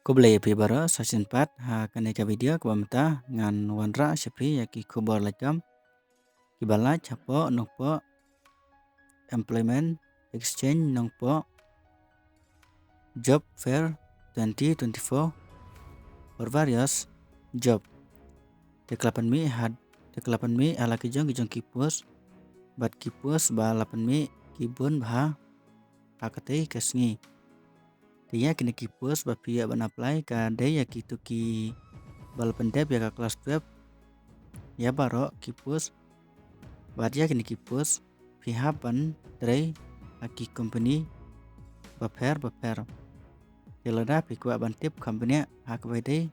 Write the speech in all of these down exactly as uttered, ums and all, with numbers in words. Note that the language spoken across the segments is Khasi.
Khublei ïa phi baroh, sa shisien pat ha kane ka video kaba mynta ngan wanrah sha phi ïa ki khubor lajkam kiba lait hapoh nongpoh Employment Exchange nongpoh Job Fair twenty twenty-four for various job. Te ka la pynmih ha, te ka la pynmih ha la ki jong ki jong ki post, bad ki post ba la pynmih ki bun bha ha katei ka sngi. Te ïa kine ki post ba phi ïoh ban apply ka dei ïa kito kiba la pyndep ïa ka class twelve, ïa baroh ki post. Bad ïa kine ki post phi hap ban trei ha ki company bapher bapher. Te lada phi kwah ban tip kham bniah ha kaba ïadei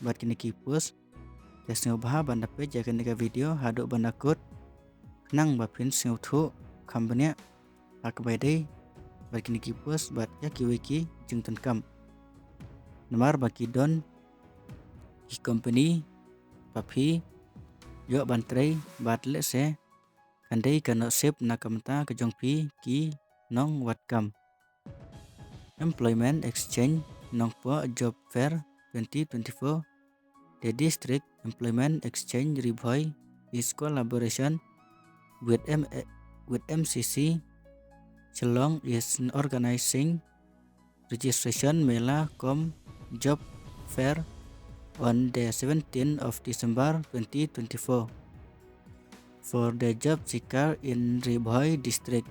bad kine ki post, te sngewbha ban da peit ïa kane ka video haduh ban da kut, khnang ba phin sngewthuh kham bniah ha kaba ïadei bad kine ki post bad ïa kiwei ki jingdonkam. Namar ba ki don ki company ba phi ïoh ban trei bad lehse kan dei ka nusip na ka bynta ka jong phi ki nongwad kam. Employment Exchange nongpoh Job Fair twenty twenty-four. The District Employment Exchange Ri Bhoi is collaboration with M-, with M C C Shillong is organizing registration mela cum job fair on the seventeenth of December twenty twenty-four for the job seeker in Ri Bhoi district.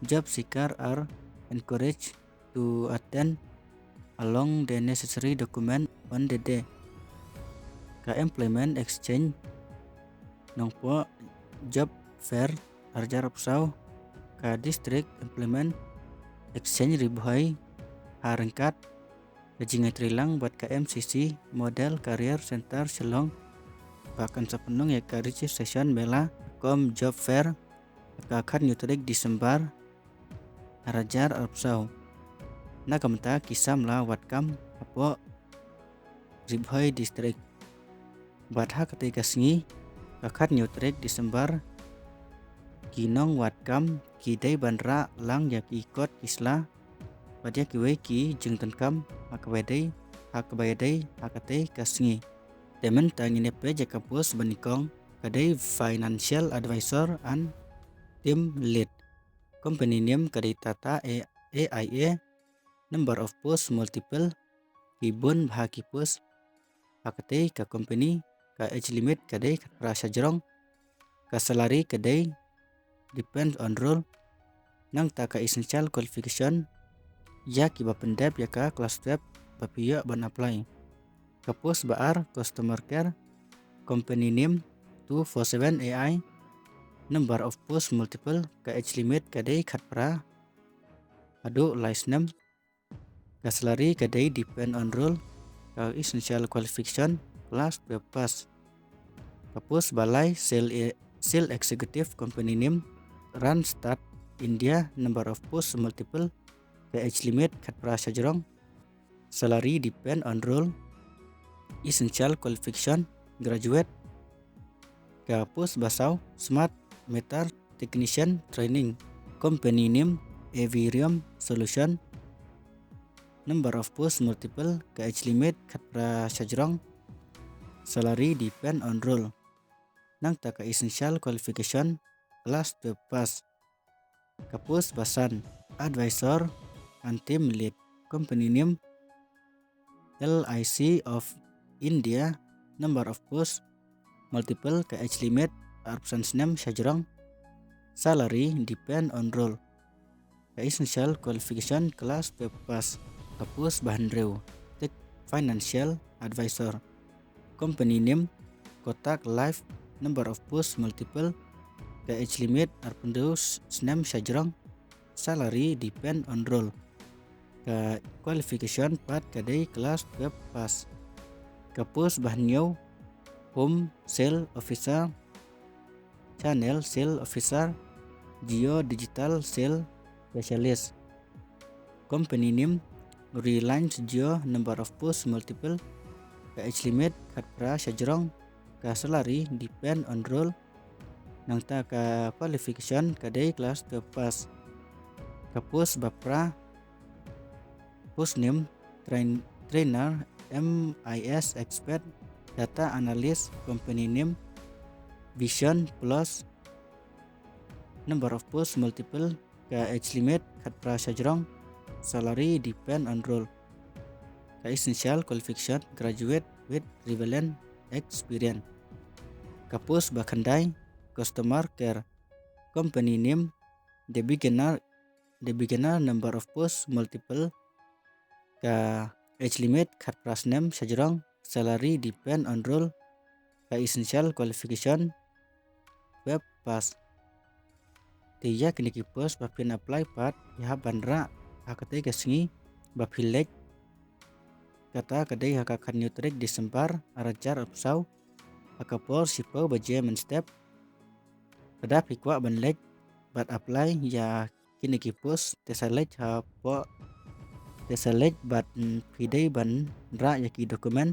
Job seeker are encouraged to attend along the necessary document on the day. Ka Employment Exchange nongpoh Job Fair arjar arphew saw, ka District Employment Exchange Ri Bhoi ha ryngkat ka jingïatreilang bad ka M C C Model Career Centre Shillong, ba kan sa pynlong ïa ka registration mela cum job fair ha ka khathynñiew tarik December arhajar arphew saw na ka bynta ki samla wad kam hapoh Ri Bhoi District. Bad ha katei ka sngi, ka khathynñiew tarik December, ki nongwad kam ki dei ban rah lang ïa ki kot ki sla bad ïa kiwei ki jingdonkam ha kaba ïadei, ha kaba ïadei ha katei ka sngi. Te mynta ngin ïa peit ïa ka post ba nyngkong, ka dei Financial Advisor and Team Lead. Company name ka dei Tata A-, A I A. Number of post multiple, ki bun bha ki post ha katei ka company. Ka age limit ka dei khatphra shajrong. Ka salary ka dei depends on role. Nangta ka essential qualification, ïa kiba pyndep ïa ka class twelve ba phi ïoh ban apply. Ka post ba ar, customer care, company name two four seven A I. Number of post multiple, ka age limit ka dei khatphra haduh lai snem. Ka salary ka dei depend on role. Ka essential qualification, class twelve pass. Ka post ba lai, sale e-, sale executive, company name Randstad India. Number of post multiple, ka age limit khatphra shajrong. Salary depend on role. Essential qualification, graduate. Ka post ba saw, smart meter technician training. Company name Avirium Solution. Number of post multiple, ka age limit khatphra shajrong. Salary depend on role. Nangta ka essential qualification, class twelve pass. Ka post ba san, advisor and team lead. Company name L I C of India. Number of post multiple, ka age limit arphew san snem shajrong. Salary depend on role. Ka essential qualification, class twelve pass. Ka post ba hynriew, tech financial advisor. Company name Kotak Life. Number of post multiple, ka age limit arphew hynriew snem shajrong. Salary depend on role. Ka qualification pat ka dei class twelve pass. Ka post ba hynñiew, home sale officer, channel sale officer, Jio digital sale specialist. Company name Reliance Jio. Number of post multiple, ka age limit khatphra shajrong. Ka salary depend on role. Nangta ka qualification ka dei class twelve pass. Ka post ba phra, post name train-, trainer, M I S expert, data analyst, company name, vision plus, number of post multiple, ka age limit khatphra shajrong, salary depend on role, ka essential qualification graduate with relevant experience, ka post ba khyndai customer care, company name, the beginner, the beginner, number of post multiple, ka age limit khatphra snem shajrong, salary depend on role, ka essential qualification twelve pass. Te ïa kine ki post ba phin apply pat ïa hap ban rah ha katei ka sngi ba phi leit, kata ka dei ha ka khathynñiew tarik December arhajar arphew saw ha ka por shiphew baje mynstep. Lada phi kwah ban leit bad apply ïa kine ki post, te sa leit hapoh, te sa leit bad, mm, phi dei ban rah ïa ki document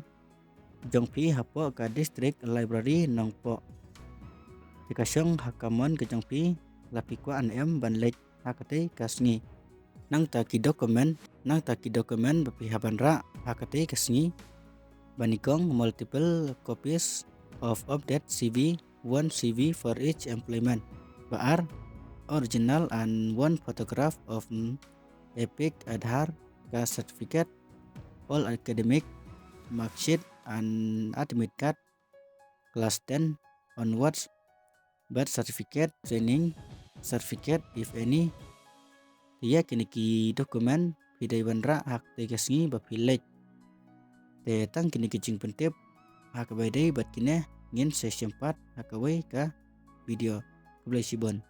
jong phi hapoh ka District Library Nongpoh. Te ka shong ha ka mon ka jong phi la phi kwah ne em ban leit ha katei ka sngi. Nangta ki document, nangta ki document ba phi hap ban rah ha katei ka sngi ba nyngkong, multiple copies of updated C V, one C V for each employment. Ba ar, original and one photograph of, mm, EPIC, Aadhaar, caste certificate, all academic mark sheet and admit card, class ten onwards, birth certificate, training certificate if any. Te ïa kine ki document phi dei ban rah ha katei ka sngi ba phi leit. Te tang kine ki jingpyntip ha kaba ïadei bad kine, ngin sa ïashem pat ha kawei ka video. Khublei shibun.